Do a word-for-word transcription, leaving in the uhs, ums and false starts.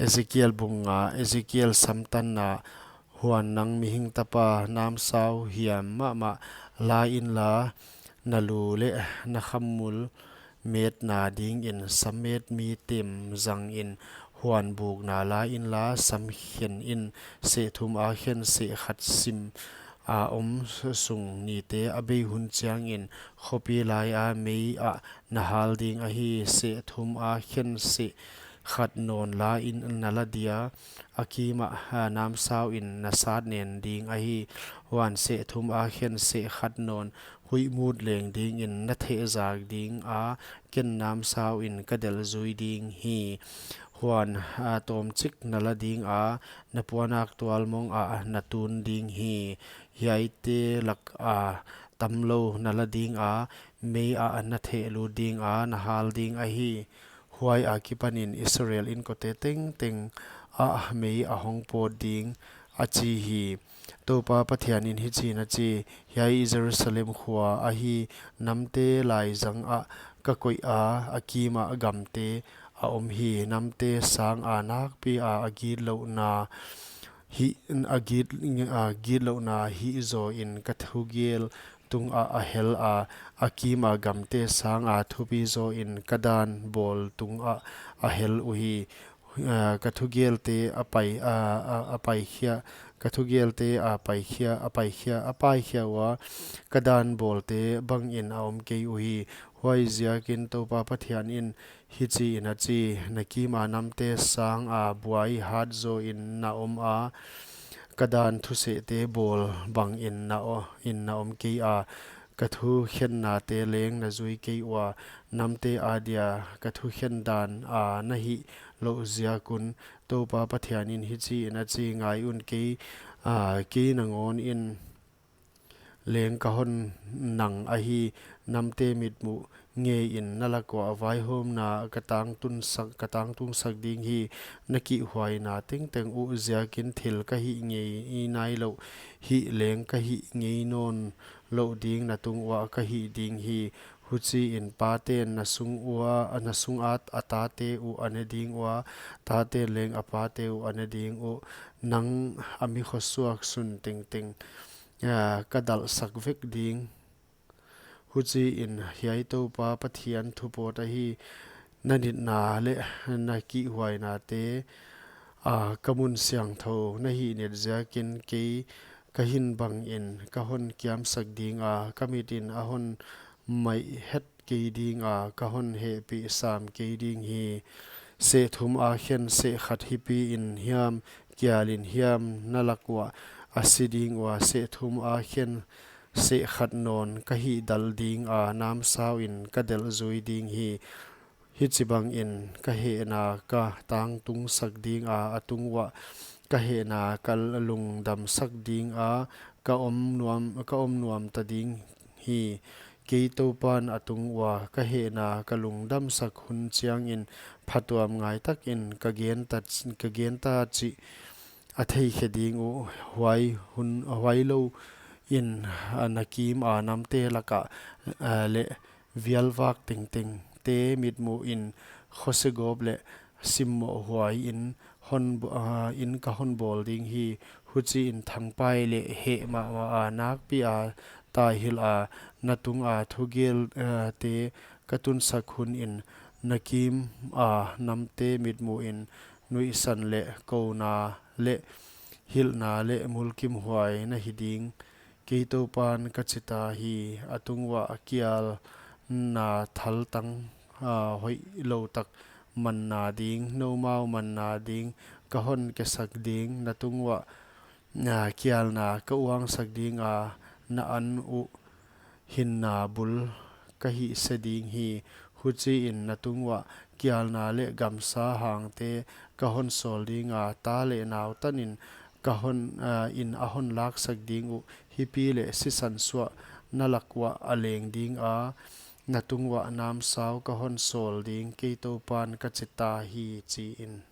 Ezekiel bung nga. Ezekiel samtanna. Huan nang mihing tapa, namsau hiam mahmah la inla, na lu leh na khammul metna dingin sammetmi tem zangin, huan bukna la inla, sam khenin, seh thum a khen seh khat sim a om sung nite a bei hun chiangin, khopi laia mei ah na hal ding ahi. Seh thum a khen seh khat nawn la in na la dia, a kimah, a, namsauin na sat nen ding ahi. Huan seh thum a khen seh khat nawn huih mut leng dingin na thehzak dinga, ken namsauin ka delh zui ding hi. Huan, a, tawmchik na la dinga, na puanak tualmong ah na tun ding hi. Hiaite laka tamlou na la dinga, mei ah na thehlut dinga, na hal ding ahi. Huai akipanin Israel inkote tengteng ah mei a hong pawt ding, a chi hi. Toupa Pathianin hichiin a chi: Hiai Jerusalem khua ahi, namte laizang ah ka koiha, a kimah gamte a om hi. Namte sanga nakpia a gitlouhna hih, a git, a gitlouhna hih zawin ka thugel tungah a hela, a kima gamte sanga thupi zawin ka dan bawl tungah a hel uhi. A, ka thugelte a pai, a, a, a paikhia, ka thugelte a paikhia, a paikhia, a paikhia ua, ka dan bawlte bangin a om kei uhi. Huaiziakin Toupa Pathianin hichiin a chi: Na kima namte sanga buai hat zawin na om a, ka dan thusehte bawl bangin na o-, in na om kei a, ka thukhennate leng na zui kei ua, namte adia ka thukhen dana na hih louh ziak un. Toupa Pathianin hichiin a chi: Ngai un, kei, a, kei nangawn in leng ka hon nang ahi. Namte mitmuh ngeiin na lak uah vaihawmna ka tangtungsak, ka tangtungsak ding hi. Na kihhuaina tengteng uh ziakin thil ka hih ngei nailouh, hih leng ka hih ngei nawnlouh ding na tung uah ka hih ding hi. Huchiin paten na sung ua, na sunga a tate uh a ne ding ua, taten leng a pate uh a ne ding uh. Nang a mi khosuak sun tengteng, a, ka dalhsak vek ding. Huchiin hiai Toupa Pathian thu pawt ahi: Na nitna leh na kihhuainate, a, ka mun siangthou na hih nit ziakin kei ka hin bangin ka hon kiamsak dinga, ka mitin a hon maih het kei dinga, ka hon hehpih sam kei ding hi. Seh thum a khen seh khat hipiin hiam, kialin hiam na lak uah a si ding ua, seh thum a khen seh khat nawn ka hih dalh dinga, namsauin ka delh zui ding hi. Hichibangin ka hehna ka tangtungsak dinga, a tung uah ka hehna ka lungdamsak dinga, ka om nuam, ka om nuam ta ding hi. Kei Toupan a tung ua ka hehna ka lungdamsak hun chiangin phatuam ngai takin ka gen ta, ka gen ta chih a theikhe ding uh. Huai hun, huai louin, a, na kima namte laka, a, leh vialvak tengtengte mitmuhin khosegawp leh simmoh huaiin hon bo-, a, in ka hon bawl ding hi. Huchiin thangpai leh heh mahmaha nakpia taihilha na tunga thugel, a, te ka tunsak hunin na kima namte mitmuhin nuihsan leh kouna leh hilhna leh mulkimhuai na hi ding. Kei Toupan ka chita hi. A tung uah kialna thaltang, a, hoihlou tak manna ding, noumau manna ding ka hon kesak ding. Na tung uah, a, kialna ka uangsak dinga, na an uh hinna bul ka hihse ding hi. Huchiin na tung uah kialna leh gamsa hangte ka hon sawl dinga, ta leh nau tanin ka hon, a, in a hon laksak ding uh. Hipi leh sisan suah na lak uah a leng dinga, na tung uah namsau ka hon sawl ding. Kei Toupan ka chita hi, chiin.